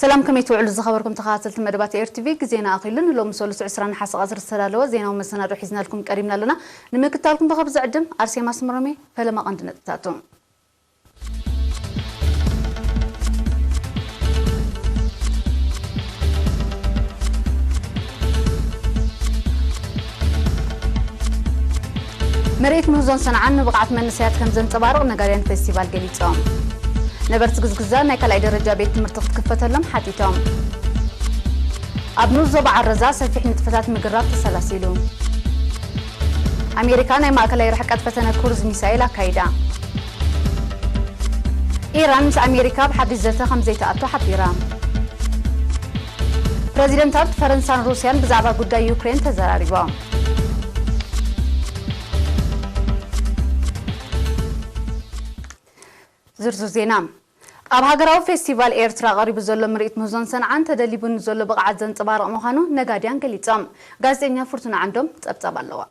ሰላም፣ ከመይ ትውዕሉ ዝኸበርኩም ተኸታተልቲ መደባት ኤር ቲ ቪ? ግዜና ኣኺሉ ንሎሚ ሰሉስ ዕስራ ነሓሰ ቀትሪ ዝተዳለወ ዜናዊ መሰናዶ ሒዝናልኩም ቀሪብና ኣለና። ንምክታልኩም ብኸብ ዝዕድም ኣርሴማ ስምሮሜ። ፈለማ ቀንዲ ነጥብታቱ። ምርኢት ምህዞን ሰንዓን ንብቕዓት መንእሰያት ከም ዘንጸባርቕ ነጋድያን ፌስቲቫል ገሊጾም። ነበርቲ ግዝግዛ ናይ ካልኣይ ደረጃ ቤት ትምህርቲ ክትክፈተሎም ሓቲቶም። ኣብ ንኡስ ዞባ ዓረዛ ሰፊሕ ንጥፈታት ምግራብ ተሰላሲሉ። ኣሜሪካ ናይ ማእከላይ ርሕቀት ፈተነ ክሩዝ ሚሳይል ኣካይዳ። ኢራን ምስ ኣሜሪካ ኣብ ሓድሽ ዘተ ከም ዘይትኣቱ ሓቢራ። ፕረዚደንታት ፈረንሳን ሩስያን ብዛዕባ ጉዳይ ዩክሬን ተዘራሪቦም። ዝርዝር ዜና። ኣብ ሃገራዊ ፌስቲቫል ኤርትራ ቀሪቡ ዘሎ ምርኢት ምህዞን ሰንዓን ተደሊቡ ንዘሎ ብቕዓት ዘንጸባርቕ ምዃኑ ነጋድያን ገሊጾም። ጋዜጠኛ ፍርቱና ዓንዶም ጸብጻብ ኣለዋ።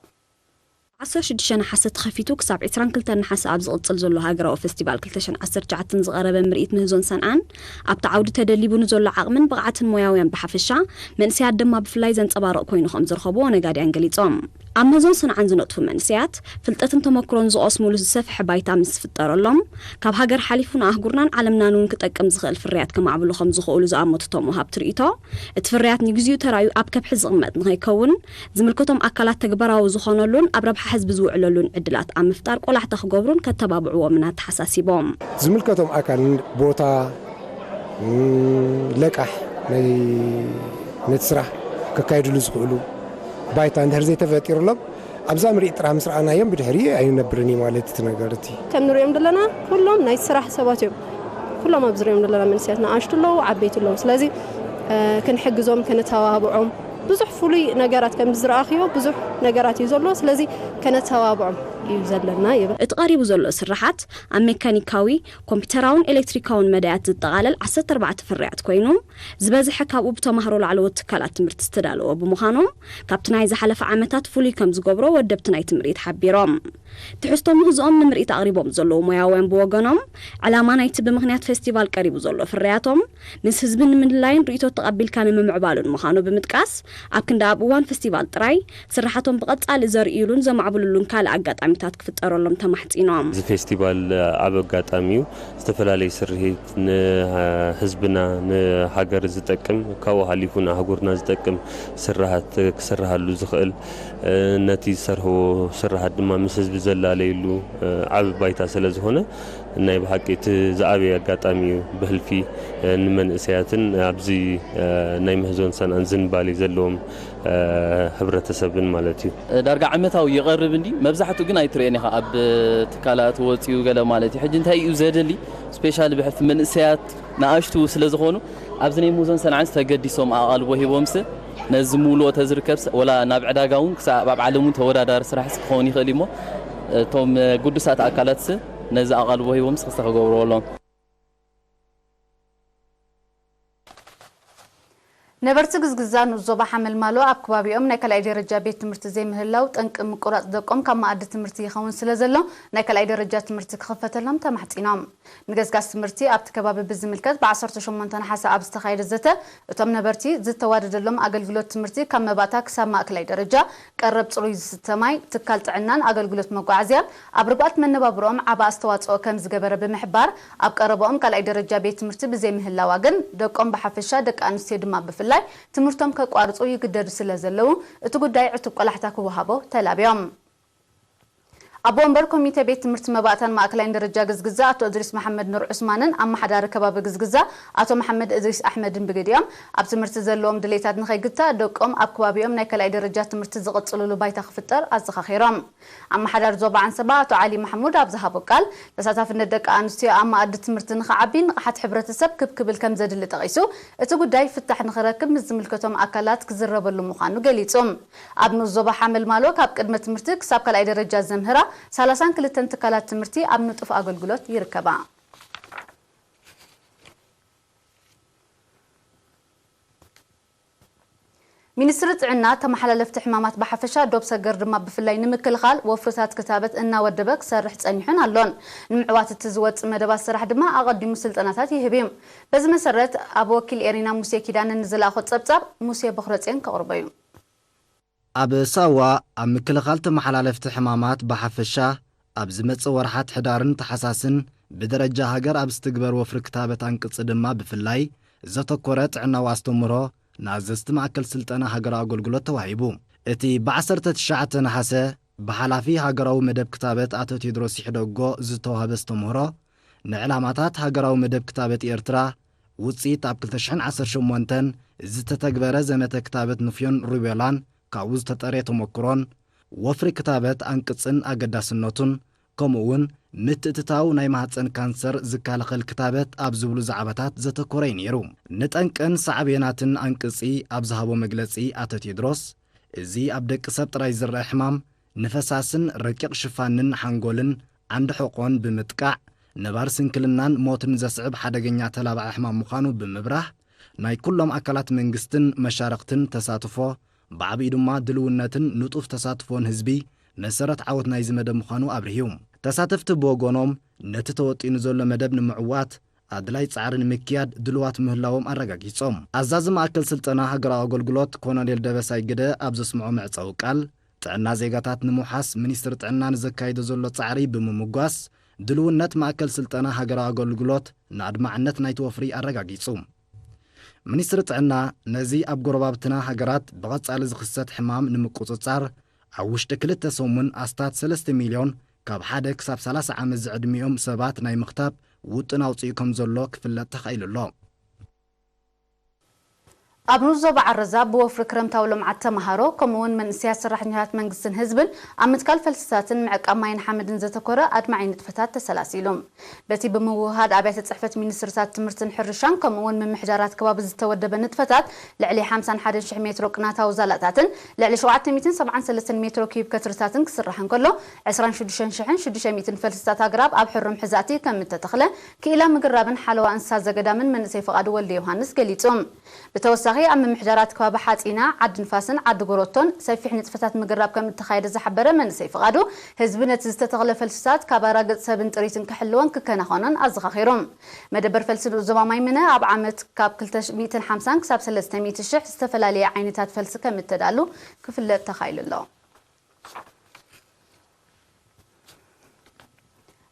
ዓሰርተ ሽዱሽተ ነሓሰ ተኸፊቱ ክሳብ ዕስራን ክልተን ነሓሰ ኣብ ዝቕጽል ዘሎ ሃገራዊ ፌስቲቫል ክልተ ሽሕን ዓሰርተ ትሽዓተን ዝቐረበ ምርኢት ምህዞን ሰንዓን ኣብቲ ዓውዲ ተደሊቡ ንዘሎ ዓቕምን ብቕዓትን ሞያውያን ብሓፈሻ፣ መንእሰያት ድማ ብፍላይ ዘንጸባርቕ ኮይኑ ከም ዝረኸብዎ ነጋድያን ገሊጾም። ኣብ ምህዞን ሰንዓን ዝነጥፉ መንእሰያት ፍልጠትን ተመክሮን ዝቐስሙሉ ዝሰፍሐ ባይታ ምስ ዝፍጠረሎም፣ ካብ ሃገር ሓሊፉ ንኣህጉርናን ዓለምናን እውን ክጠቅም ዝኽእል ፍርያት ከማዕብሉ ከም ዝኽእሉ ዝኣመቱ እቶም ወሃብቲ ርእይቶ፣ እቲ ፍርያት ንግዚኡ ተራእዩ ኣብ ከብሒ ዝቕመጥ ንኸይከውን፣ ዝምልከቶም ኣካላት ተግባራዊ ዝኾነሉን ኣብ ረብሓ ህዝቢ ዝውዕለሉን ዕድላት ኣብ ምፍጣር ቆላሕታ ክገብሩን ከተባብዕዎም ኣተሓሳሲቦም። ዝምልከቶም ኣካል ቦታ፣ እም፣ ለቃሕ ናይ ነቲ ስራሕ ከካይድሉ ዝኽእሉ ባይታ እንድሕር ዘይተፈጢሩሎም፣ ኣብዛ ምርኢት ጥራሕ ምስ ረኣናዮም ብድሕሪ ኣይነብርን እዩ ማለት እቲ ነገር እቲ። ከም ንሪኦም ዘለና ኩሎም ናይ ስራሕ ሰባት እዮም። ኩሎም ኣብዚ ሪኦም ዘለና መንእሰያት ንኣሽቱ ኣለዉ፣ ዓበይቲ ኣለዉ። ስለዚ፣ እ፣ ክንሕግዞም፣ ከነተባብዖም፣ ብዙሕ ፍሉይ ነገራት ከም ዝረኣኽዮ ብዙሕ ነገራት እዩ ዘሎ። ስለዚ ከነተባብዖም እዩ ዘለና ይብል። እቲ ቀሪቡ ዘሎ ስርሓት ኣብ ሜካኒካዊ፣ ኮምፒውተራውን ኤሌክትሪካውን መዳያት ዝጠቓለል ዓሰርተ ኣርባዕተ ፍርያት ኮይኑ፣ ዝበዝሐ ካብኡ ብተማሃሮ ላዕለዎት ትካላት ትምህርቲ ዝተዳለወ ብምዃኑ፣ ካብቲ ናይ ዝሓለፈ ዓመታት ፍሉይ ከም ዝገብሮ ወደብቲ ናይቲ ምርኢት ሓቢሮም። ትሕዝቶ ምህዞኦም ንምርኢት ኣቕሪቦም ዘለዉ ሞያውያን ብወገኖም፣ ዕላማ ናይቲ ብምኽንያት ፌስቲቫል ቀሪቡ ዘሎ ፍርያቶም፣ ምስ ህዝቢ ንምልላይን ርእይቶ ተቐቢልካ ንምምዕባሉን ምዃኑ ብምጥቃስ፣ ኣብ ክንዲ ኣብ እዋን ፌስቲቫል ጥራይ፣ ስርሓቶም ብቐጻሊ ዘርእዩሉን ዘማዕብሉሉን ካልእ ኣጋጣሚታት ክፍጠረሎም ተማሕጺኖም። እዚ ፌስቲቫል ዓቢ ኣጋጣሚ እዩ። ዝተፈላለዩ ስርሒት ንህዝብና፣ ንሃገር ዝጠቅም፣ ካብኡ ሓሊፉ ንኣህጉርና ዝጠቅም ስራሓት ክስርሃሉ ዝኽእል፣ ነቲ ዝሰርሕዎ ስራሓት ድማ ምስ ህዝቢ ዘላለይሉ ዓቢ ባይታ ስለ ዝኾነ፣ ናይ ብሓቂ እቲ ዝኣበየ ኣጋጣሚ እዩ። ብህልፊ ንመንእሰያትን ኣብዚ ናይ ምህዞን ሰንዓን ዝንባሌ ዘለዎም ሕብረተሰብን ማለት እዩ። ዳርጋ ዓመታዊ ይቐርብ እንዲ፣ መብዛሕትኡ ግን ኣይትርእዮን ኢኻ። ኣብ ትካላት ወፂኡ ገለ ማለት እዩ። ሕጂ እንታይ እዩ ዘድሊ? ስፔሻሊ ብሕልፊ መንእሰያት ንኣሽቱ ስለ ዝኾኑ፣ ኣብዚ ናይ ምህዞን ሰንዓንስ ተገዲሶም ኣቓልቦ ሂቦምስ ነዚ ምውልኦ ተዝርከብስ፣ ወላ ናብ ዕዳጋ እውን ክሳብ ኣብ ዓለም እውን ተወዳዳሪ ስራሕስ ክኸውን ይኽእል እዩ እሞ፣ እቶም ግዱሳት ኣካላትስ ነዚ ኣቓልቦ ሂቦምስ ክስተ ክገብርዎ ኣለዎም። ነበርቲ ግዝግዛ ንኡስ ዞባ ሓመልማሎ ኣብ ከባቢኦም ናይ ካልኣይ ደረጃ ቤት ትምህርቲ ዘይምህላው ጠንቂ ምቁራጽ ደቆም ካብ መኣዲ ትምህርቲ ይኸውን ስለ ዘሎ ናይ ካልኣይ ደረጃ ትምህርቲ ክኽፈተሎም ተማሕጺኖም። ንገስጋስ ትምህርቲ ኣብቲ ከባቢ ብዝምልከት ብ ዓሰርተ ሸሞንተ ነሓሰ ኣብ ዝተኻየደ ዘተ እቶም ነበርቲ ዝተዋደደሎም ኣገልግሎት ትምህርቲ ካብ መባእታ ክሳብ ማእከላይ ደረጃ ቀረብ ጽሩይ ዝስተ ማይ፣ ትካል ጥዕናን ኣገልግሎት መጓዓዝያን ኣብ ርግኣት መነባብሮኦም ዓቢ ኣስተዋጽኦ ከም ዝገበረ ብምሕባር፣ ኣብ ቀረባኦም ካልኣይ ደረጃ ቤት ትምህርቲ ብዘይምህላዋ ግን ደቆም ብሓፈሻ ደቂ ኣንስትዮ ድማ ብፍላይ ትምህርቶም ከቋርጹ ይግደዱ ስለ ዘለዉ እቲ ጉዳይ ዕቱብ ቆላሕታ ክወሃቦ ተላብዮም። ኣቦ ወንበር ኮሚተ ቤት ትምህርቲ መባእታን ማእከላይን ደረጃ ግዝግዛ ኣቶ እድሪስ መሓመድ ኑር ዑስማንን ኣመሓዳሪ ከባቢ ግዝግዛ ኣቶ መሓመድ እድሪስ ኣሕመድን ብግዲኦም፣ ኣብ ትምህርቲ ዘለዎም ድሌታት ንኸይግታእ ደቆም ኣብ ከባቢኦም ናይ ካልኣይ ደረጃ ትምህርቲ ዝቕጽልሉ ባይታ ክፍጠር ኣዘኻኺሮም። ኣመሓዳሪ ዞባ ዓንሰባ ኣቶ ዓሊ ማሕሙድ ኣብ ዝሃቦ ቃል፣ ተሳታፍነት ደቂ ኣንስትዮ ኣብ መኣዲ ትምህርቲ ንኽዓቢ ንቕሓት ሕብረተሰብ ክብ ክብል ከም ዘድሊ ጠቒሱ፣ እቲ ጉዳይ ፍታሕ ንኽረክብ ምስ ዝምልከቶም ኣካላት ክዝረበሉ ምዃኑ ገሊጹ። ኣብ ንኡስ ዞባ ሓመልማሎ ካብ ቅድመ ትምህርቲ ክሳብ ካልኣይ ደረጃ ዘምህራ ሰላሳን ክልተን ትካላት ትምህርቲ ኣብ ንጡፍ ኣገልግሎት ይርከባ። ሚኒስትሪ ጥዕና ተመሓላለፍቲ ሕማማት ብሓፈሻ ዶብ ሰገር ድማ ብፍላይ ንምክልኻል ወፍርታት ክታበት እናወደበ ክሰርሕ ጸኒሑን ኣሎን። ንምዕዋት እቲ ዝወጽእ መደባት ስራሕ ድማ ኣቐዲሙ ስልጠናታት ይህብ እዩ። በዚ መሰረት ኣብ ወኪል ኤሪና ሙሴ ኪዳነ ንዝለኣኾ ጸብጻብ ሙሴ በኽረጽዮን ከቕርቦ እዩ። ኣብ ሳዋ ኣብ ምክልኻል ተመሓላለፍቲ ሕማማት ብሓፈሻ ኣብ ዝመጽእ ወርሓት ሕዳርን ተሓሳስን ብደረጃ ሃገር ኣብ ዝትግበር ወፍሪ ክታበት ኣንቅጺ ድማ ብፍላይ ዘተኮረ ጥዕናዊ ኣስተምህሮ ንኣዘዝቲ ማእከል ስልጠና ሃገራዊ ኣገልግሎት ተዋሂቡ። እቲ ብ ዓሰርተ ትሽዓተ ነሓሰ ብሓላፊ ሃገራዊ መደብ ክታበት ኣቶ ቴድሮስ ይሕደጎ ዝተዋህበ ኣስተምህሮ ንዕላማታት ሃገራዊ መደብ ክታበት ኤርትራ፣ ውጽኢት ኣብ ክልተ ሽሕን ዓሰርተ ሸሞንተን ዝተተግበረ ዘመተ ክታበት ንፍዮን ሩቤላን ካብኡ ዝተጠርየ ተመክሮን ወፍሪ ክታበት ኣንቅጽን ኣገዳስነቱን ከምኡ እውን ምትእትታው ናይ ማህጸን ካንሰር ዝከላኸል ክታበት ኣብ ዝብሉ ዛዕባታት ዘተኮረ እዩ ነይሩ። ንጠንቅን ሳዕቤናትን ኣንቅጺ ኣብ ዝሃቦ መግለጺ ኣቶ ቴድሮስ፣ እዚ ኣብ ደቂ ሰብ ጥራይ ዝረአ ሕማም ንፈሳስን ረቂቕ ሽፋንን ሓንጎልን ዓንዲ ሕቖን ብምጥቃዕ ነባር ስንክልናን ሞትን ዘስዕብ ሓደገኛ ተላባዒ ሕማም ምዃኑ ብምብራህ ናይ ኩሎም ኣካላት መንግስትን መሻርኽትን ተሳትፎ ብዓብዩ ድማ ድልውነትን ንጡፍ ተሳትፎን ህዝቢ መሰረት ዓወት ናይዚ መደብ ምዃኑ ኣብርህዩ። ተሳተፍቲ ብወገኖም ነቲ ተወጢኑ ዘሎ መደብ ንምዕዋት ኣድላይ ጻዕሪ ንምክያድ ድልዋት ምህላዎም ኣረጋጊጾም። ኣዛዚ ማእከል ስልጠና ሃገራዊ ኣገልግሎት ኮሎኔል ደበሳይ ግደ ኣብ ዘስምዖ መዕጸዊ ቃል ጥዕና ዜጋታት ንምውሓስ ሚኒስትሪ ጥዕና ንዘካይዶ ዘሎ ጻዕሪ ብምምጓስ ድልውነት ማእከል ስልጠና ሃገራዊ ኣገልግሎት ንኣድማዕነት ናይቲ ወፍሪ ኣረጋጊጹ። ሚኒስትሪ ጥዕና ነዚ ኣብ ጎረባብትና ሃገራት ብቐጻሊ ዝኽሰት ሕማም ንምቁጽጻር ኣብ ውሽጢ ክልተ ሰሙን ኣስታት ሰለስተ ሚልዮን ካብ ሓደ ክሳብ ሰላሳ ዓመት ዝዕድሚኦም ሰባት ናይ ምኽታብ ውጥን ኣውጺኡ ከም ዘሎ ክፍለጥ ተኻኢሉ ኣሎ። ኣብ ንኡስ ዞባ ዓረዛ ብወፍሪ ክረምታዊ ልምዓት ተምሃሮ ከምኡ እውን መንእሰያት ሰራሕተኛታት መንግስትን ህዝብን ኣብ ምትካል ፈልስታትን ምዕቃብ ማይን ሓመድን ዘተኮረ ኣድማዒ ንጥፈታት ተሰላሲሉ። በቲ ብምውህሃድ ኣብያተ ጽሕፈት ሚኒስትርታት ትምህርትን ሕርሻን ከምኡ እውን ምምሕዳራት ከባቢ ዝተወደበ ንጥፈታት ልዕሊ ሓምሳን ሓደን ሽሕ ሜትሮ ቅናታዊ ዛላታትን ልዕሊ ሸውዓተ ሚእትን ሰብዓን ሰለስተን ሜትሮ ኪዩብ ከትርታትን ክስራሕ እንከሎ ዕስራን ሽዱሽተን ሽሕን ሽዱሽተ ሚእትን ፈልስታት ኣግራብ ኣብ ሕሩም ሕዛእቲ ከም እተተኽለ ክኢላ ምግራብን ሓለዋ እንስሳ ዘገዳምን መንእሰይ ፍቓዱ ወልደ ዮሃንስ ገሊጹ። ብተወሳኺ ኣብ ምምሕዳራት ከባቢ ሓጺና፣ ዓዲ ንፋስን ዓዲ ጎሮቶን ሰፊሕ ንጥፈታት ምግራብ ከም እተኻየደ ዝሓበረ መንእሰይ ፍቓዱ፣ ህዝቢ ነቲ ዝተተኽለ ፈልስታት ካብ ኣራግጽ ሰብን ጥሪትን ክሕልዎን ክከናኸኖን ኣዘኻኺሩ። መደበር ፈልሲ ንኡስ ዞባ ማይምነ ኣብ ዓመት ካብ ክልተ ሚእትን ሓምሳን ክሳብ ሰለስተ ሚእቲ ሽሕ ዝተፈላለየ ዓይነታት ፈልሲ ከም እተዳሉ ክፍለጥ ተኻኢሉ ኣሎ።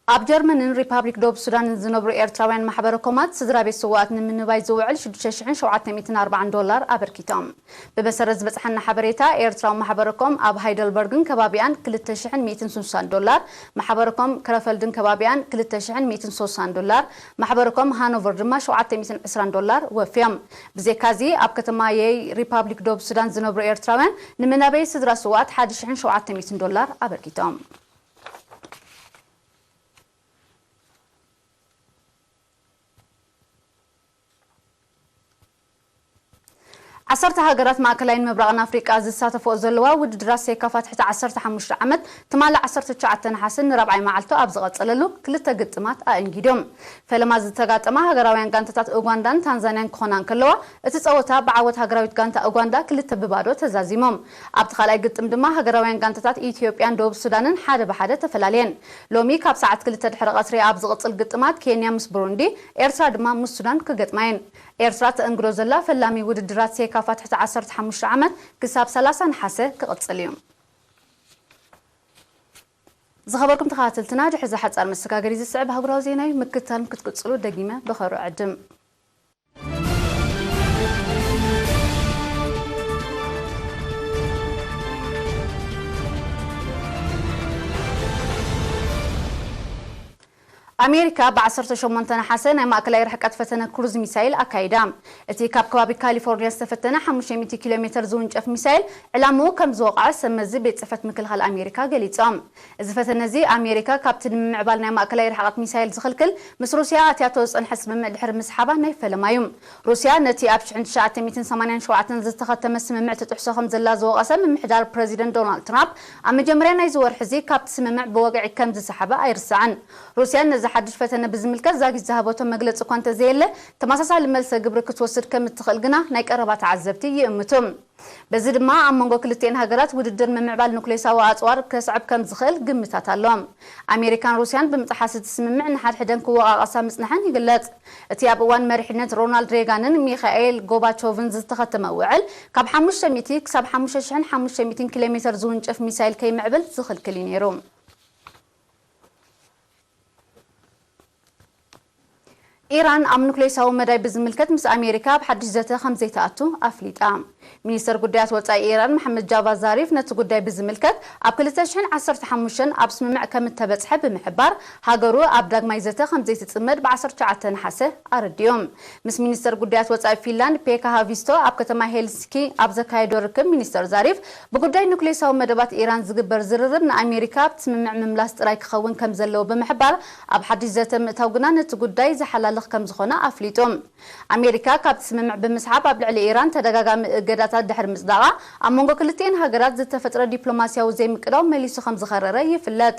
ኣብ ጀርመንን ሪፓብሊክ ደቡብ ሱዳንን ዝነብሩ ኤርትራውያን ማሕበረ ኮማት ስድራ ቤት ስውኣት ንምንባይ ዝውዕል ሽዱሽተ ሽሕን ሸውዓተ ሚእትን ኣርባዓን ዶላር ኣበርኪቶም። ብመሰረት ዝበጽሓና ሓበሬታ፣ ኤርትራዊ ማሕበረ ኮም ኣብ ሃይደልበርግን ከባቢኣን ክልተ ሽሕን ሚእትን ስሳን ዶላር፣ ማሕበረ ኮም ክረፈልድን ከባቢኣን ክልተ ሽሕን ሚእትን ስሳን ዶላር፣ ማሕበረ ኮም ሃኖቨር ድማ ሸውዓተ ሚእትን ዕስራን ዶላር ወፍዮም። ብዘይካዚ ኣብ ከተማ የይ ሪፓብሊክ ደቡብ ሱዳን ዝነብሩ ኤርትራውያን ንምናበይ ስድራ ስውኣት ሓደ ሽሕን ሸውዓተ ሚእትን ዶላር ኣበርኪቶም። ዓሰርተ ሃገራት ማእከላይን ምብራቕን ኣፍሪቃ ዝሳተፍኦ ዘለዋ ውድድራት ሴካፋ ትሕቲ ዓሰርተ ሓሙሽተ ዓመት ትማሊ ዓሰርተ ትሽዓተ ነሓሰ ንራብዓይ መዓልቱ ኣብ ዝቐጸለሉ ክልተ ግጥማት ኣእንጊዶም። ፈለማ ዝተጋጠማ ሃገራውያን ጋንታታት ኡጋንዳን ታንዛንያን ክኾና እንከለዋ፣ እቲ ጸወታ ብዓወት ሃገራዊት ጋንታ ኡጋንዳ ክልተ ብባዶ ተዛዚሞም። ኣብቲ ካልኣይ ግጥም ድማ ሃገራውያን ጋንታታት ኢትዮጵያን ደቡብ ሱዳንን ሓደ ብሓደ ተፈላለየን። ሎሚ ካብ ሰዓት ክልተ ድሕሪ ቀትሪ ኣብ ዝቕጽል ግጥማት ኬንያ ምስ ብሩንዲ፣ ኤርትራ ድማ ምስ ሱዳን ክገጥማ እየን። ኤርትራ ተእንግዶ ዘላ ፈላሚ ውድድራት ሴካፋ ትሕቲ ዓሰርተ ሓሙሽተ ዓመት ክሳብ ሰላሳ ነሓሰ ክቕጽል እዩ። ዝኸበርኩም ተኸታተልትና፣ ድሕሪ እዚ ሓጻር መሰጋገሪ ዝስዕብ ኣህጉራዊ ዜና እዩ። ምክትታል ክትቅጽሉ ደጊመ ብኸሩ ዕድም። ኣሜሪካ ብ ዓሰርተ ሸሞንተ ነሓሰ ናይ ማእከላይ ርሕቀት ፈተነ ክሩዝ ሚሳይል ኣካይዳ። እቲ ካብ ከባቢ ካሊፎርኒያ ዝተፈተነ ሓሙሽተ ሚእቲ ኪሎ ሜተር ዝውንጨፍ ሚሳይል ዕላምኡ ከም ዝወቕዐ ሰብ መዚ ቤት ጽሕፈት ምክልኻል ኣሜሪካ ገሊጾም። እዚ ፈተነ እዚ ኣሜሪካ ካብቲ ንምምዕባል ናይ ማእከላይ ርሕቀት ሚሳይል ዝኽልክል ምስ ሩስያ ኣትያቶ ዝጸንሐ ስምምዕ ድሕሪ ምስሓባ ናይ ፈለማ እዩ። ሩስያ ነቲ ኣብ ሽሕን ትሽዓተ ሚእትን ሰማንያን ሸውዓተን ዝተኸተመ ስምምዕ ትጥሕሶ ከም ዘላ ዝወቐሰ ምምሕዳር ፕረዚደንት ዶናልድ ትራምፕ፣ ኣብ መጀመርያ ናይዚ ወርሒ እዚ ካብቲ ስምምዕ ብወግዒ ከም ዝሰሓበ ኣይርሳዕን። ሩስያ ነዚ ሓድሽ ፈተነ ብዝምልከት ዛጊት ዝሃበቶ መግለጺ እኳ እንተዘየለ፣ ተመሳሳሊ መልሰ ግብሪ ክትወስድ ከም እትኽእል ግና ናይ ቀረባ ተዓዘብቲ ይእምቱ። በዚ ድማ ኣብ መንጎ ክልቲኤን ሃገራት ውድድር ምምዕባል ኑክሌሳዊ ኣጽዋር ከስዕብ ከም ዝኽእል ግምታት ኣሎ። ኣሜሪካን ሩስያን ብምጥሓስ እቲ ስምምዕ ንሓድሕደን ክወቓቐሳ ምጽንሐን ይግለጽ። እቲ ኣብ እዋን መሪሕነት ሮናልድ ሬጋንን ሚኻኤል ጎባቾቭን ዝተኸተመ ውዕል፣ ካብ ሓሙሽተ ሚእቲ ክሳብ ሓሙሽተ ሽሕን ሓሙሽተ ሚእትን ኪሎ ሜተር ዝውንጨፍ ሚሳይል ከይምዕብል ዝኽልክል እዩ ነይሩ። ኢራን ኣብ ኑክሌሳዊ መዳይ ብዝምልከት ምስ ኣሜሪካ ኣብ ሓድሽ ዘተ ከም ዘይትኣቱ ኣፍሊጣ። ሚኒስተር ጉዳያት ወጻኢ ኢራን መሐመድ ጃቫድ ዛሪፍ ነቲ ጉዳይ ብዝምልከት ኣብ ክልተ ሽሕን ዓሰርተ ሓሙሽተን ኣብ ስምምዕ ከም እተበጽሐ ብምሕባር፣ ሃገሩ ኣብ ዳግማይ ዘተ ከም ዘይትጽመድ ብ ዓሰርተ ትሽዓተ ነሓሰ ኣረዲኡ። ምስ ሚኒስተር ጉዳያት ወጻኢ ፊንላንድ ፔካ ሃቪስቶ ኣብ ከተማ ሄልሲንኪ ኣብ ዘካየዶ ርክብ፣ ሚኒስተር ዛሪፍ ብጉዳይ ኑክሌሳዊ መደባት ኢራን ዝግበር ዝርርብ ንኣሜሪካ ኣብቲ ስምምዕ ምምላስ ጥራይ ክኸውን ከም ዘለዎ ብምሕባር፣ ኣብ ሓድሽ ዘተ ምእታው ግና ነቲ ጉዳይ ዝሓላልኽ ከም ዝኾነ ኣፍሊጡ። ኣሜሪካ ካብቲ ስምምዕ ብምስሓብ ኣብ ልዕሊ ኢራን ተደጋጋሚ እገዳታት ድሕሪ ምጽዳቓ፣ ኣብ መንጎ ክልቲኤን ሃገራት ዝተፈጥረ ዲፕሎማስያዊ ዘይምቅዳው መሊሱ ከም ዝኸረረ ይፍለጥ።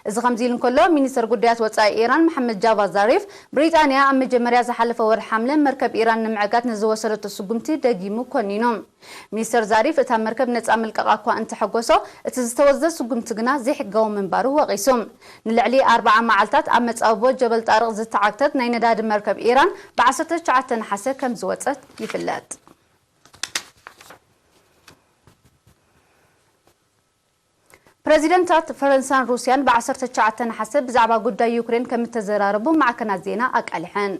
እዚ ከምዚ ኢሉ እንከሎ፣ ሚኒስተር ጉዳያት ወጻኢ ኢራን መሐመድ ጃቫድ ዛሪፍ፣ ብሪጣንያ ኣብ መጀመርያ ዝሓለፈ ወርሒ ሓምለ መርከብ ኢራን ንምዕጋት ንዝወሰደቶ ስጉምቲ ደጊሙ ኮኒኑ። ሚኒስተር ዛሪፍ፣ እታ መርከብ ነጻ ምልቃቓ እኳ እንተሐጎሶ፣ እቲ ዝተወስደ ስጉምቲ ግና ዘይሕጋዊ ምንባሩ ወቒሱ። ንልዕሊ ኣርብዓ መዓልታት ኣብ መጻብቦ ጀበል ጣርቕ ዝተዓግተት ናይ ነዳዲ መርከብ ኢራን ብ ዓሰርተ ትሽዓተ ነሓሰ ከም ዝወጸት ይፍለጥ። ፕረዚደንታት ፈረንሳን ሩስያን ብ ዓሰርተ ትሽዓተ ነሓሰ ብዛዕባ ጉዳይ ዩክሬን ከም እተዘራረቡ ማዕከናት ዜና ኣቃሊሐን።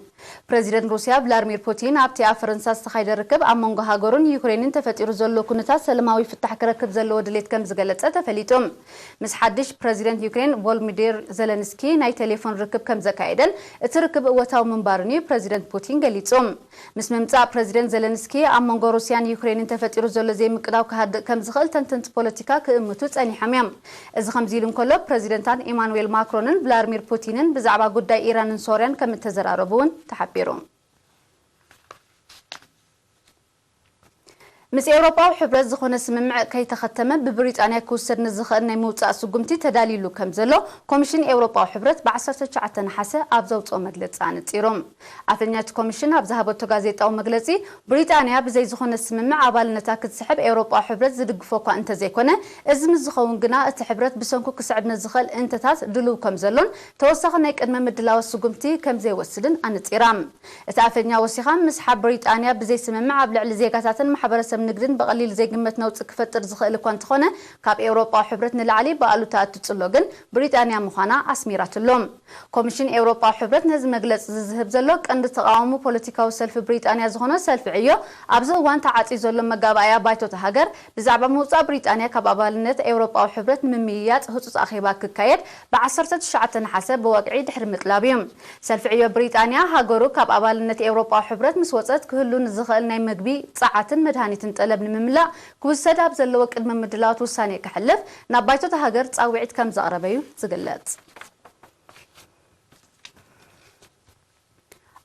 ፕረዚደንት ሩስያ ቭላድሚር ፑቲን፣ ኣብቲ ኣብ ፈረንሳ ዝተኻየደ ርክብ፣ ኣብ መንጎ ሃገሩን ዩክሬንን ተፈጢሩ ዘሎ ኩነታት ሰላማዊ ፍታሕ ክረክብ ዘለዎ ድሌት ከም ዝገለጸ ተፈሊጡ። ምስ ሓድሽ ፕረዚደንት ዩክሬን ቮሎዲሚር ዘለንስኪ ናይ ቴሌፎን ርክብ ከም ዘካየደን እቲ ርክብ እወታዊ ምንባሩን እዩ ፕረዚደንት ፑቲን ገሊጹ። ምስ ምምጻእ ፕረዚደንት ዘለንስኪ፣ ኣብ መንጎ ሩስያን ዩክሬንን ተፈጢሩ ዘሎ ዘይምቅዳው ክሃድእ ከም ዝኽእል ተንተንቲ ፖለቲካ ክእምቱ ጸኒሖም እዮም። እዚ ከምዚ ኢሉ እንከሎ፣ ፕረዚደንታት ኢማኑኤል ማክሮንን ቭላድሚር ፑቲንን ብዛዕባ ጉዳይ ኢራንን ሶርያን ከም እተዘራረቡ እውን ተሓቢሩ። ምስ ኤውሮጳዊ ሕብረት ዝኾነ ስምምዕ ከይተኸተመ ብብሪጣንያ ክውሰድ ንዝኽእል ናይ ምውጻእ ስጉምቲ ተዳልዩሉ ከም ዘሎ ኮሚሽን ኤውሮጳዊ ሕብረት ብ ዓሰርተ ትሽዓተ ነሓሰ ኣብ ዘውጽኦ መግለጺ ኣነጺሩ። ኣፈኛ እቲ ኮሚሽን ኣብ ዝሃበቶ ጋዜጣዊ መግለጺ፣ ብሪጣንያ ብዘይ ዝኾነ ስምምዕ ኣባልነታ ክትስሕብ ኤውሮጳዊ ሕብረት ዝድግፎ እኳ እንተዘይኮነ፣ እዚ ምስ ዝኸውን ግና እቲ ሕብረት ብሰንኩ ክስዕብ ንዝኽእል እንተታት ድሉው ከም ዘሎን ተወሳኺ ናይ ቅድመ ምድላዋት ስጉምቲ ከም ዘይወስድን ኣነጺራ። እቲ ኣፈኛ ወሲኻ፣ ምስሓብ ብሪጣንያ ብዘይ ስምምዕ ኣብ ልዕሊ ዜጋታትን ማሕበረሰብ ንግድን ብቐሊል ዘይግመት ነውጺ ክፈጥር ዝኽእል እኳ እንተኾነ፣ ካብ ኤውሮጳዊ ሕብረት ንላዕሊ ብኣሉታ እትጽሎ ግን ብሪጣንያ ምዃና ኣስሚራትሉ። ኮሚሽን ኤውሮጳዊ ሕብረት ነዚ መግለጺ እዚ ዝህብ ዘሎ፣ ቀንዲ ተቓዋሚ ፖለቲካዊ ሰልፊ ብሪጣንያ ዝኾነ ሰልፊ ዕዮ፣ ኣብዚ እዋን ተዓጽዩ ዘሎ መጋባእያ ባይቶታ ሃገር ብዛዕባ ምውጻእ ብሪጣንያ ካብ ኣባልነት ኤውሮጳዊ ሕብረት ንምምይያጥ ህጹጽ ኣኼባ ክካየድ ብ ዓሰርተ ትሽዓተ ነሓሰ ብወግዒ ድሕሪ ምጥላብ እዩ። ሰልፊ ዕዮ ብሪጣንያ፣ ሃገሩ ካብ ኣባልነት ኤውሮጳዊ ሕብረት ምስ ወጸት ክህሉ ንዝኽእል ናይ መግቢ፣ ጸዓትን መድሃኒትን ጠለብ ንምምላእ ክውሰድ ኣብ ዘለዎ ቅድመ ምድላዋት ውሳኔ ከሕልፍ ናብ ባይቶታ ሃገር ጻውዒት ከም ዘቕረበ እዩ ዝግለጽ።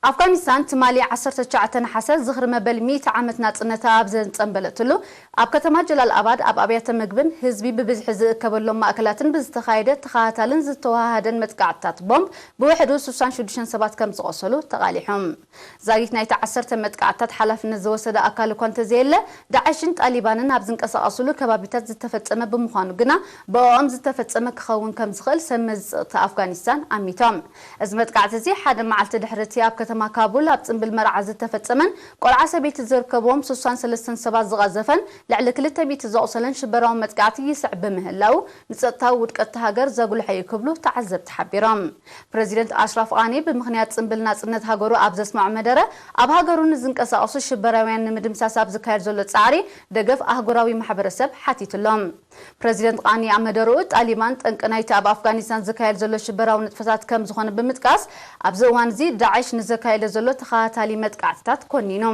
ኣፍጋኒስታን ትማሊ ዓሰርተ ትሽዓተ ነሓሰ ዝኽሪ መበል ሚእቲ ዓመት ናጽነታ ኣብ ዘንጸንበለትሉ፣ ኣብ ከተማ ጀላል ኣባድ ኣብ ኣብያተ መግብን ህዝቢ ብብዝሒ ዝእከበሎም ማእከላትን ብዝተኻየደ ተኸታታልን ዝተወሃሃደን መጥቃዕትታት ቦምብ ብውሕዱ ስሳን ሽዱሽተን ሰባት ከም ዝቖሰሉ ተቓሊሖም። ዛጊት ናይቲ ዓሰርተ መጥቃዕትታት ሓላፍነት ዝወሰደ ኣካል እኳ እንተዘየለ፣ ዳዕሽን ጣሊባንን ኣብ ዝንቀሳቐስሉ ከባቢታት ዝተፈጸመ ብምዃኑ ግና፣ ብእኦም ዝተፈጸመ ክኸውን ከም ዝኽእል ሰብ መዚ ጸጥታ ኣፍጋኒስታን ኣሚቶም። እዚ መጥቃዕቲ እዚ ሓደ መዓልቲ ድሕሪ እቲ ኣብ ከተማ ካቡል ኣብ ጽምብል መርዓ ዝተፈጸመን ቆልዓ ሰበይቲ ዝርከብዎም ስሳን ሰለስተን ሰባት ዝቐዘፈን ልዕሊ ክልተ ሚእቲ ዘቑሰለን ሽበራዊ መጥቃዕቲ ይስዕብ ብምህላዉ፣ ንጸጥታዊ ውድቀት እታ ሃገር ዘጉልሐ እዩ ክብሉ ተዓዘብቲ ሓቢሮም። ፕረዚደንት ኣሽራፍ ቓኒ ብምኽንያት ጽምብል ናጽነት ሃገሩ ኣብ ዘስምዖ መደረ፣ ኣብ ሃገሩ ንዝንቀሳቐሱ ሽበራውያን ንምድምሳስ ኣብ ዝካየድ ዘሎ ጻዕሪ ደገፍ ኣህጉራዊ ማሕበረሰብ ሓቲቱሎም። ፕረዚደንት ቓኒ ኣብ መደረኡ፣ ጣሊባን ጠንቂ ናይቲ ኣብ ኣፍጋኒስታን ዝካየድ ዘሎ ሽበራዊ ንጥፈታት ከም ዝኾነ ብምጥቃስ፣ ኣብዚ እዋን እዚ ዳዕሽ ንዘካየዶ ዘሎ ተኸታታሊ መጥቃዕትታት ኮኒኑ።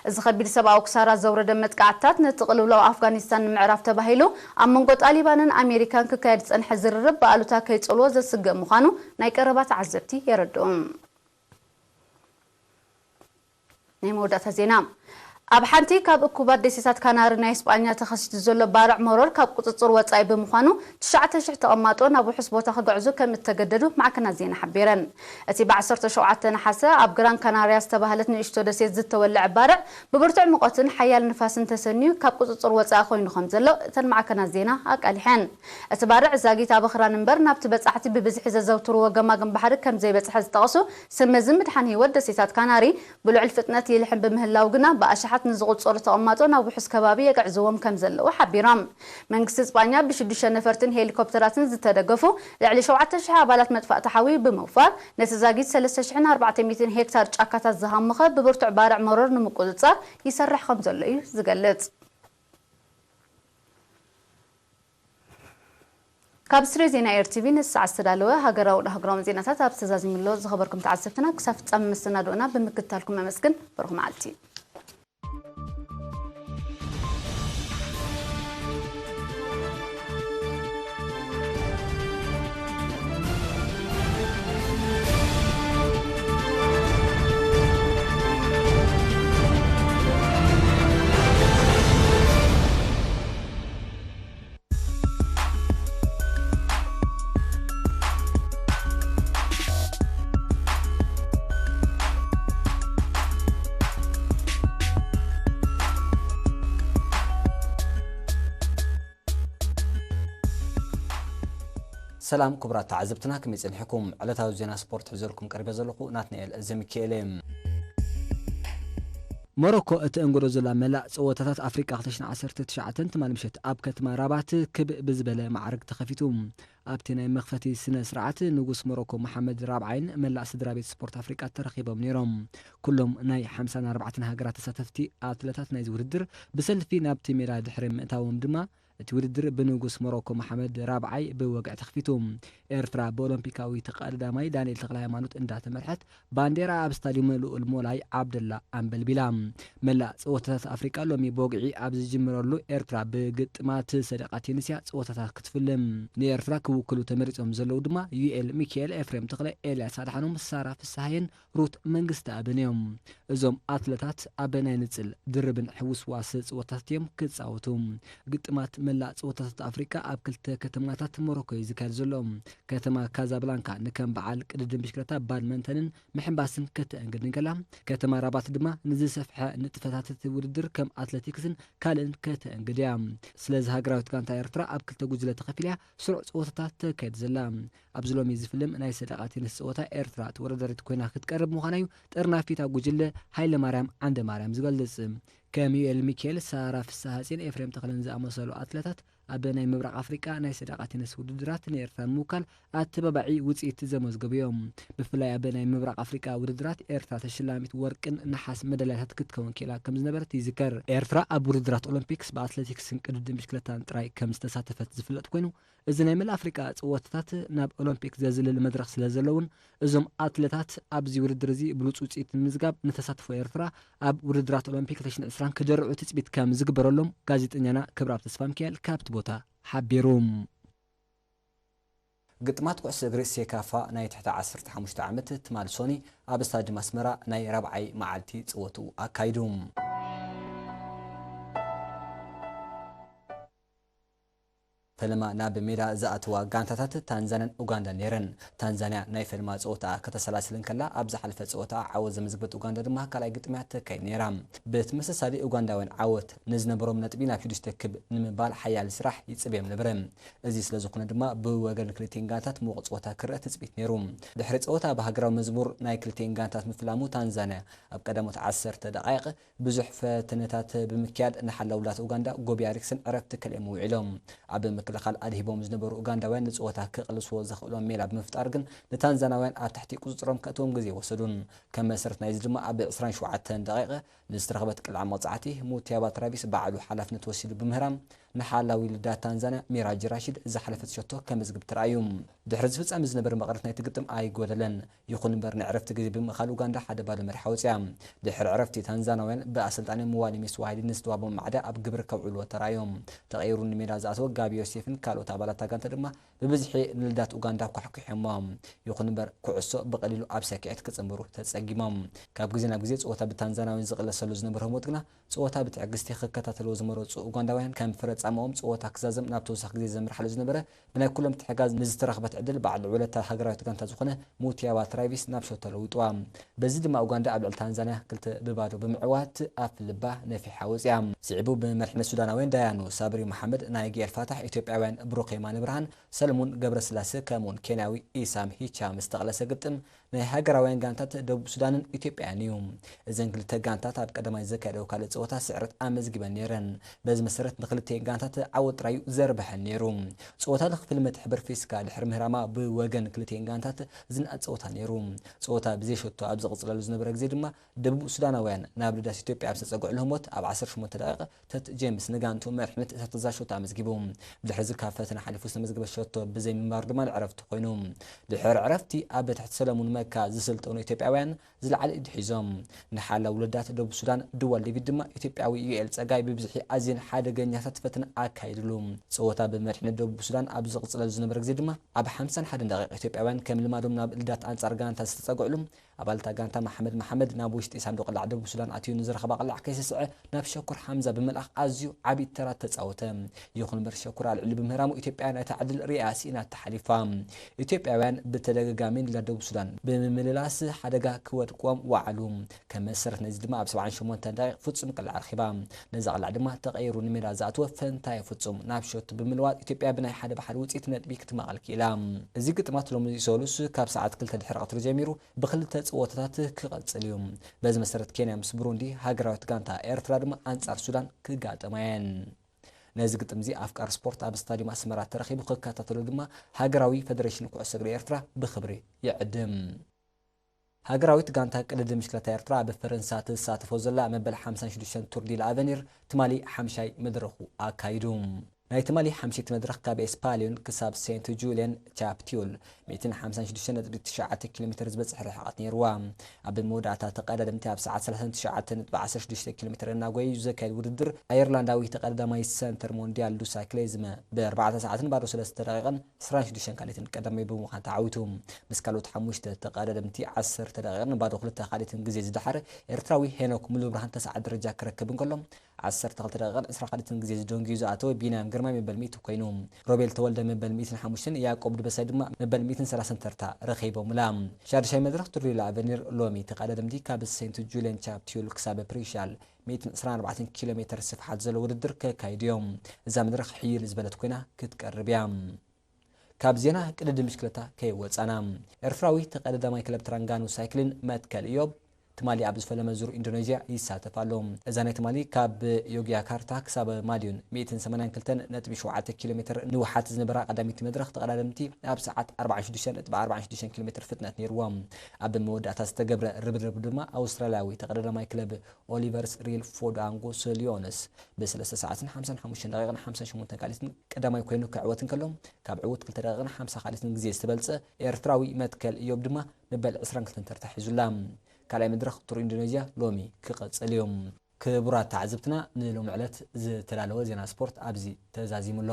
እዚ ከቢድ ሰብኣዊ ክሳራ ዘውረደ መጥቃዕትታት፣ ነቲ ቅልውላው ኣፍጋኒስታን ንምዕራፍ ተባሂሉ ኣብ መንጎ ጣሊባንን ኣሜሪካን ክካየድ ዝጸንሐ ዝርርብ ብኣሉታ ከይጸልዎ ዘስግእ ምዃኑ ናይ ቀረባ ተዓዘብቲ የረድኡ። ናይ መወዳእታ ዜና። ኣብ ሓንቲ ካብ እኩባት ደሴታት ካናሪ ናይ ስጳኛ ተኸሲቱ ዘሎ ባርዕ መሮር ካብ ቁጽጽር ወጻኢ ብምዃኑ፣ ትሽዓተ ሽሕ ተቐማጦ ናብ ውሑስ ቦታ ክግዕዙ ከም እተገደዱ ማዕከናት ዜና ሓቢረን። እቲ ብ ዓሰርተ ሸውዓተ ነሓሰ ኣብ ግራን ካናርያ ዝተባህለት ንእሽቶ ደሴት ዝተወልዐ ባርዕ፣ ብብርቱዕ ሙቐትን ሓያል ንፋስን ተሰንዩ ካብ ቁጽጽር ወጻኢ ኮይኑ ከም ዘሎ እተን ማዕከናት ዜና ኣቃሊሐን። እቲ ባርዕ ዛጊት ኣብ ኣኽራን እምበር ናብቲ በጻሕቲ ብብዝሒ ዘዘውትርዎ ገማግም ባሕሪ ከም ዘይበጽሐ ዝጠቐሱ ሰብ መዚ ምድሓን ህይወት ደሴታት ካናሪ፣ ብልዑል ፍጥነት ይልሕም ብምህላው ግና ብኣሽሓት ንዝቑጸሩ ተቐማጦ ናብ ውሑስ ከባቢ የግዕዝዎም ከም ዘለዉ ሓቢሮም። መንግስቲ ስጳኛ ብሽዱሽተ ነፈርትን ሄሊኮፕተራትን ዝተደገፉ ልዕሊ ሸውዓተ ሽሕ ኣባላት መጥፋእቲ ሓዊ ብምውፋር፣ ነቲ ዛጊት ሰለስተ ሽሕን ኣርባዕተ ሚእትን ሄክታር ጫካታት ዝሃመኸ ብብርቱዕ ባርዕ መሮር ንምቁጽጻር ይሰርሕ ከም ዘሎ እዩ ዝገልጽ። ካብ ስትሬ ዜና ኤር ቲቪ ንሰዓት ዝተዳለወ ሃገራውን ኣህጉራውን ዜናታት ኣብ ዝተዛዚሙ ኣሎ። ዝኸበርኩም ተዓዘብትና፣ ክሳብ ፍጻመ መሰናድኦና ብምክትታልኩም ነመስግን። ብሩኽ መዓልቲ። ሰላም ክቡራት ተዓዘብትና፣ ከመይ ጸኒሕኩም? ዕለታዊ ዜና ስፖርት ሒዘልኩም ቀሪበ ዘለኹ ናትናኤል ዘሚካኤል እየ። ሞሮኮ እተእንግዶ ዘላ መላእ ጸወታታት ኣፍሪቃ ክልተ ሽሕን ዓሰርተ ትሽዓተን ትማሊ ምሸት ኣብ ከተማ ራባት ክብ ብዝበለ ማዕርግ ተኸፊቱ። ኣብቲ ናይ መኽፈቲ ስነ ስርዓት ንጉስ ሞሮኮ መሓመድ ራብዓይን መላእ ስድራ ቤት ስፖርት ኣፍሪቃ ተረኺቦም ነይሮም። ኩሎም ናይ ሓምሳን ኣርባዕተን ሃገራት ተሳተፍቲ ኣትለታት ናይዚ ውድድር ብሰልፊ ናብቲ ሜዳ ድሕሪ ምእታዎም ድማ፣ እቲ ውድድር ብንጉስ ሞሮኮ መሓመድ ራብዓይ ብወግዒ ተኸፊቱ። ኤርትራ ብኦሎምፒካዊ ተቐዳዳማይ ዳንኤል ተኽለሃይማኖት እንዳተመርሐት፣ ባንዴራ ኣብ ስታድዩም ልኡል ሞላይ ዓብደላ ኣንበልቢላ። መላእ ጸወታታት ኣፍሪቃ ሎሚ ብወግዒ ኣብ ዝጅምረሉ፣ ኤርትራ ብግጥማት ሰደቓ ቴኒስ እያ ጸወታታት ክትፍልም። ንኤርትራ ክውክሉ ተመሪጾም ዘለዉ ድማ ዩኤል ሚካኤል፣ ኤፍሬም ተኽለ፣ ኤልያስ ኣድሓኖም፣ ሳራ ፍስሃየን ሩት መንግስተኣብን እዮም። እዞም ኣትለታት ኣብ ናይ ንጽል ድርብን ሕውስዋስ ጸወታታት እዮም ክጻወቱ። ግጥማት መላእ ጸወታታት ኣፍሪቃ ኣብ ክልተ ከተማታት ሞሮኮ እዩ ዝካየድ ዘሎ። ከተማ ካዛብላንካ ንከም በዓል ቅድድም ብሽክለታ፣ ባድመንተንን ምሕንባስን ከተአንግድ እንከላ፣ ከተማ ራባት ድማ ንዝሰፍሐ ንጥፈታት እቲ ውድድር ከም ኣትሌቲክስን ካልእን ከተአንግድ እያ። ስለዚ ሃገራዊት ጋንታ ኤርትራ ኣብ ክልተ ጉጅለ ተኸፊላ እያ ስሩዕ ጸወታታት ተካይድ ዘላ። ኣብዚ ሎሚ ዝፍልም ናይ ሰደቓ ቴኒስ ጸወታ ኤርትራ ተወዳዳሪት ኮይና ክትቀርብ ምዃና እዩ ጠርናፊ እታ ጉጅለ ሃይለማርያም ዓንደማርያም ዝገልጽ። ከም ዩኤል ሚካኤል፣ ሳራ ፍስሃጽዮን፣ ኤፍሬም ተኽለን ዝኣመሰሉ ኣትለታት ኣብ ናይ ምብራቕ ኣፍሪቃ ናይ ሰደቓ ቴኒስ ውድድራት ንኤርትራ ንምውካል ኣተባባዒ ውጽኢት ዘመዝገቡ እዮም። ብፍላይ ኣብ ናይ ምብራቕ ኣፍሪቃ ውድድራት ኤርትራ ተሸላሚት ወርቅን ነሓስ መዳልያታት ክትከውን ክኢላ ከም ዝነበረት ይዝከር። ኤርትራ ኣብ ውድድራት ኦሎምፒክስ ብኣትሌቲክስን ቅድድም ብሽክለታን ጥራይ ከም ዝተሳተፈት ዝፍለጥ ኮይኑ፣ እዚ ናይ መላእ ኣፍሪቃ ጸወታታት ናብ ኦሎምፒክ ዘዝልል መድረኽ ስለ ዘለውን፣ እዞም ኣትለታት ኣብዚ ውድድር እዚ ብሉጽ ውጽኢት ንምዝጋብ ንተሳትፎ ኤርትራ ኣብ ውድድራት ኦሎምፒክ ክልተ ሽሕን ዕስራን ክደርዑ ትጽቢት ከም ዝግበረሎም ጋዜጠኛና ክብረኣብ ተስፋሚካኤል ካብቲ ቦታ ሓቢሩ። ግጥማት ኩዕሶ እግሪ ሴካፋ ናይ ትሕቲ ዓሰርተ ሓሙሽተ ዓመት ትማል ሶኒ ኣብ ስታድዩም ኣስመራ ናይ ራብዓይ መዓልቲ ጸወትኡ ኣካይዱ። ፈለማ ናብ ሜዳ ዝኣተዋ ጋንታታት ታንዛንያን ኡጋንዳን ነይረን። ታንዛንያ ናይ ፈለማ ጸወታኣ ከተሰላስል እንከላ፣ ኣብ ዝሓለፈ ጸወታኣ ዓወት ዘመዝግበት ኡጋንዳ ድማ ካልኣይ ግጥምያ ተካይድ ነይራ። ብተመሳሳሊ፣ ኡጋንዳውያን ዓወት ንዝነበሮም ነጥቢ ናብ ሽዱሽተ ክብ ንምባል ሓያል ስራሕ ይጽበዮም ነበረ። እዚ ስለ ዝኾነ ድማ፣ ብወገን ክልቲኤን ጋንታት ምዉቕ ጸወታ ክረአ ትጽቢት ነይሩ። ድሕሪ ጸወታ ብሃገራዊ መዝሙር ናይ ክልቲኤን ጋንታት ምፍላሙ፣ ታንዛንያ ኣብ ቀዳሞት ዓሰርተ ደቓይቕ ብዙሕ ፈተነታት ብምክያድ ንሓላውላት ኡጋንዳ ጎብያ ሪክስን ዕረፍቲ ከልእም ውዒሎም። ኣብ ምክልኻል ኣድሂቦም ዝነበሩ ኡጋንዳውያን ንጸወታ ክቕልስዎ ዘኽእሎም ሜላ ብምፍጣር ግን ንታንዛናውያን ኣብ ትሕቲ ቁጽጽሮም ከእትዎም ግዜ ወሰዱን። ከም መሰረት ናይዚ ድማ ኣብ ዕስራን ሸውዓተን ደቂቕ ንዝተረኽበት ቅልዓ መቕጻዕቲ ሙትያባ ትራቪስ ባዕሉ ሓላፍነት ወሲዱ ብምህራም ንሓላዊ ልዳት ታንዛንያ ሚራጅ ራሺድ ዝሓለፈት ሸቶ ከመዝግብ ተራእዩ። ድሕሪ ዝፍጸም ዝነበረ መቐረት ናይቲ ግጥም ኣይጎደለን። ይኹን እምበር ንዕረፍቲ ግዜ ብምእኻል ኡጋንዳ ሓደ ባዶ መሪሓ ወጽያ። ድሕሪ ዕረፍቲ ታንዛናውያን ብኣሰልጣኒ ምዋሊ ሚስዋሃሊ ንዝተዋቦም ማዕዳ ኣብ ግብሪ ከውዕልዎ ተራእዮም። ተቐይሩ ንሜዳ ዝኣተወ ጋቢ ዮሴፍን ካልኦት ኣባላት ጋንታ ድማ ብብዝሒ ንልዳት ኡጋንዳ ኳሕኲሖሞ። ይኹን እምበር ኩዕሶ ብቐሊሉ ኣብ ሰኪዐት ክጽንብሩ ተጸጊሞም። ካብ ግዜ ናብ ግዜ ጸወታ ብታንዛናውያን ዝቕለሰሉ ዝነበረ ህሞት ግና ጸወታ ብትዕግስቲ ክከታተልዎ ዝመረጹ ኡጋንዳውያን ከም ፍረ ጻምኦም ጸወታ ክዛዘም ናብ ተወሳኺ ግዜ ዘምርሓሉ ዝነበረ ብናይ ኩሎም ትሕጋዝ ንዝተረኽበት ዕድል በዓል ውለታ ሃገራዊት ጋንታ ዝኾነ ሙቲያባ ትራይቪስ ናብ ሸቶ ለዊጥዋ። በዚ ድማ ኡጋንዳ ኣብ ልዕሊ ታንዛንያ ክልተ ብባዶ ብምዕዋት ኣፍ ልባ ነፊሓ ወፅያ። ስዒቡ ብመሪሕነት ሱዳናውያን ዳያኑ ሳብሪ መሓመድ፣ ናይጊ ኤልፋታሕ፣ ኢትዮጵያውያን ብሩክ የማነ ብርሃን፣ ሰለሙን ገብረስላሴ ከምኡውን ኬንያዊ ኢሳም ሂቻ ምስ ተቕለሰ ግጥም ናይ ሃገራውያን ጋንታት ደቡብ ሱዳንን ኢትዮጵያን እዩ። እዘን ክልተ ጋንታት ኣብ ቀዳማይ ዘካየደው ካልእ ጸወታ ስዕረት ኣመዝጊበን ነይረን። በዚ መሰረት ንክልቲኤን ጋንታት ዓወት ጥራዩ ዘርበሐን ነይሩ። ጸወታ ንክፍሊ መትሕብር ፊስካ ድሕሪ ምህራማ ብወገን ክልቲኤን ጋንታት ዝንኣድ ጸወታ ነይሩ። ጸወታ ብዘይ ሸቶ ኣብ ዝቕጽለሉ ዝነበረ ግዜ ድማ ደቡብ ሱዳናውያን ናብ ልዳት ኢትዮጵያ ኣብ ዝተጸግዑ ልህሞት ኣብ ዓሰርተ ሸሞንተ ደቂቕ ተት ጄምስ ንጋንቱ መሪሕነት እታ ተዛሾት ኣመዝጊቡ። ብድሕሪ እዚ ካብ ፈተና ሓሊፉ ዝተመዝገበ ሸቶ ብዘይ ምንባሩ ድማ ንዕረፍቲ ኮይኑ። ድሕሪ ዕረፍቲ ኣብ ትሕቲ ሰለሙን መካ ዝስልጠኑ ኢትዮጵያውያን ዝለዓለ ኢድ ሒዞም። ንሓላ ውለዳት ደቡብ ሱዳን ድዋል ዴቪድ ድማ ኢትዮጵያዊ ዩኤል ጸጋይ ብብዝሒ ኣዝየን ሓደገኛታት ፈተና ኣካይድሉ። ጸወታ ብመሪሕነት ደቡብ ሱዳን ኣብ ዝቕጽለሉ ዝነበረ ግዜ ድማ ኣብ ሓምሳን ሓደን ደቂቕ ኢትዮጵያውያን ከም ልማዶም ናብ ልዳት ኣንጻር ጋንታ ዝተጸግዕሉ ኣባልታ ጋንታ መሓመድ መሓመድ ናብ ውሽጢ ሳንዱቕ ቅላዕ ደቡብ ሱዳን ኣትዩ ንዝረኸባ ቅላዕ ከይሰስዐ ናብ ሸኩር ሓምዛ ብምልኣኽ ኣዝዩ ዓቢ ተራ ተጻወተ። ይኹን እምበር ሸኩር ኣልዕሉ ብምህራሙ ኢትዮጵያ ነታ ዕድል ሪኣ ስኢና ተሓሊፋ። ኢትዮጵያውያን ብተደጋጋሚ ንላ ደቡብ ሱዳን ብምምልላስ ሓደጋ ክወድቅዎም ወዓሉ። ከም መሰረት ነዚ ድማ ኣብ ሰብዓን ሸሞንተን ደቂቕ ፍጹም ቅላዕ ረኺባ። ነዛ ቅላዕ ድማ ተቐይሩ ንሜዳ ዝኣተወ ፈንታይ ፍጹም ናብ ሸቱ ብምልዋጥ ኢትዮጵያ ብናይ ሓደ ብሓደ ውጽኢት ነጥቢ ክትማቐል ክኢላ። እዚ ግጥማት ሎሚ ሰሉስ ካብ ሰዓት ክልተ ድሕሪ ቀትሪ ጀሚሩ ብክልተ ጸወታታት ክቐጽል እዩ። በዚ መሰረት ኬንያ ምስ ብሩንዲ፣ ሃገራዊት ጋንታ ኤርትራ ድማ ኣንጻር ሱዳን ክጋጠማ እየን። ነዚ ግጥም እዚ ኣፍቃሪ ስፖርት ኣብ ስታዲየም ኣስመራ ተረኺቡ ክከታተሎ ድማ ሃገራዊ ፈደሬሽን ኩዕሶ እግሪ ኤርትራ ብኽብሪ ይዕድም። ሃገራዊት ጋንታ ቅድድም ብሽክለታ ኤርትራ ኣብ ፈረንሳ ትሳተፎ ዘላ መበል ሓምሳን ሽዱሽተን ቱር ዲ ለኣቨኒር ትማሊ ሓምሻይ መድረኹ ኣካይዱ። ናይ ትማሊ ሓምሽቲ መድረኽ ካብ ኤስፓልዮን ክሳብ ሴንት ጁልየን ቻፕቲዩል ሚእትን ሓምሳን ሽዱሽተን ነጥቢ ትሽዓተ ኪሎ ሜትር ዝበጽሕ ርሕቐት ነይርዋ። ኣብ መወዳእታ ተቐዳደምቲ ኣብ ሰዓት ሰላሳን ትሽዓተ ነጥቢ ዓሰርተ ሽዱሽተ ኪሎ ሜትር እናጎየ እዩ ዘካየድ ውድድር። ኣየርላንዳዊ ተቐዳዳማይ ሰንተር ሞንዲያል ዱሳ ክሌዝመ ብኣርባዕተ ሰዓትን ባዶ ሰለስተ ደቂቕን ዕስራን ሽዱሽተን ካልኢትን ቀዳማይ ብምዃን ተዓዊቱ። ምስ ካልኦት ሓሙሽተ ተቐዳደምቲ ዓሰርተ ደቂቕን ባዶ ክልተ ካልኢትን ግዜ ዝደሓረ ኤርትራዊ ሄኖክ ሙሉብርሃን ተስዓት ደረጃ ክረክብ እንከሎ፣ ዓሰርተ ክልተ ደቂቕን ዕስራ ካልኢትን ግዜ ዝደንጉዩ ዝኣተወ ቢንያም ግርማይ መበል ሚእቲ ኮይኑ። ሮቤል ተወልደ መበል ሚእትን ሓሙሽተን፣ ያዕቆብ ድበሳይ ድማ መበል ሚእትን ሰላሳን ተርታ ረኺቦምላ። ሻድሻይ መድረኽ ቱር ዲ ለኣቨኒር ሎሚ ተቐዳደምቲ ካብ ሴንት ጁልየን ቻፕቲዩል ክሳብ ፕሪሻል ሚእትን ዕስራን ኣርባዕተን ኪሎ ሜትር ስፍሓት ዘለዎ ውድድር ከካይዱ እዮም። እዛ መድረኽ ሕይል ዝበለት ኮይና ክትቀርብ እያ። ካብ ዜና ቅድድም ብሽክለታ ከይወጻና፣ ኤርትራዊ ተቐዳዳማይ ክለብ ትራንጋኑ ሳይክሊን መትከል እዮብ ትማሊ ኣብ ዝፈለመ ዙር ኢንዶኔዥያ ይሳተፍ ኣሎ። እዛ ናይ ትማሊ ካብ ዮግያካርታ ክሳብ ማድዩን ሚእትን ሰማንያን ክልተን ነጥቢ ሸውዓተ ኪሎ ሜትር ንውሓት ዝነበራ ቀዳሚት መድረኽ ተቐዳደምቲ ኣብ ሰዓት ኣርባዓን ሽዱሽተን ነጥቢ ኣርባዓን ሽዱሽተን ኪሎ ሜትር ፍጥነት ነይርዎም። ኣብ መወዳእታ ዝተገብረ ርብርብ ድማ ኣውስትራልያዊ ተቐዳዳማይ ክለብ ኦሊቨርስ ሪል ፎዳንጎ ሶሊዮንስ ብሰለስተ ሰዓትን ሓምሳን ሓሙሽተን ደቂቕን ሓምሳን ሸሞንተን ካልኢትን ቀዳማይ ኮይኑ ክዕወት እንከሎ፣ ካብ ዕዉት ክልተ ደቂቕን ሓምሳ ካልኢትን ግዜ ዝተበልጸ ኤርትራዊ መትከል እዮብ ድማ መበል ዕስራን ክልተን ተርታ ሒዙላ። ካልኣይ መድረኽ ቱር ኢንዶኔዥያ ሎሚ ክቐጽል እዩ። ክቡራት ተዓዘብትና፣ ንሎሚ ዕለት ዝተዳለወ ዜና ስፖርት ኣብዚ ተዛዚሙ ኣሎ።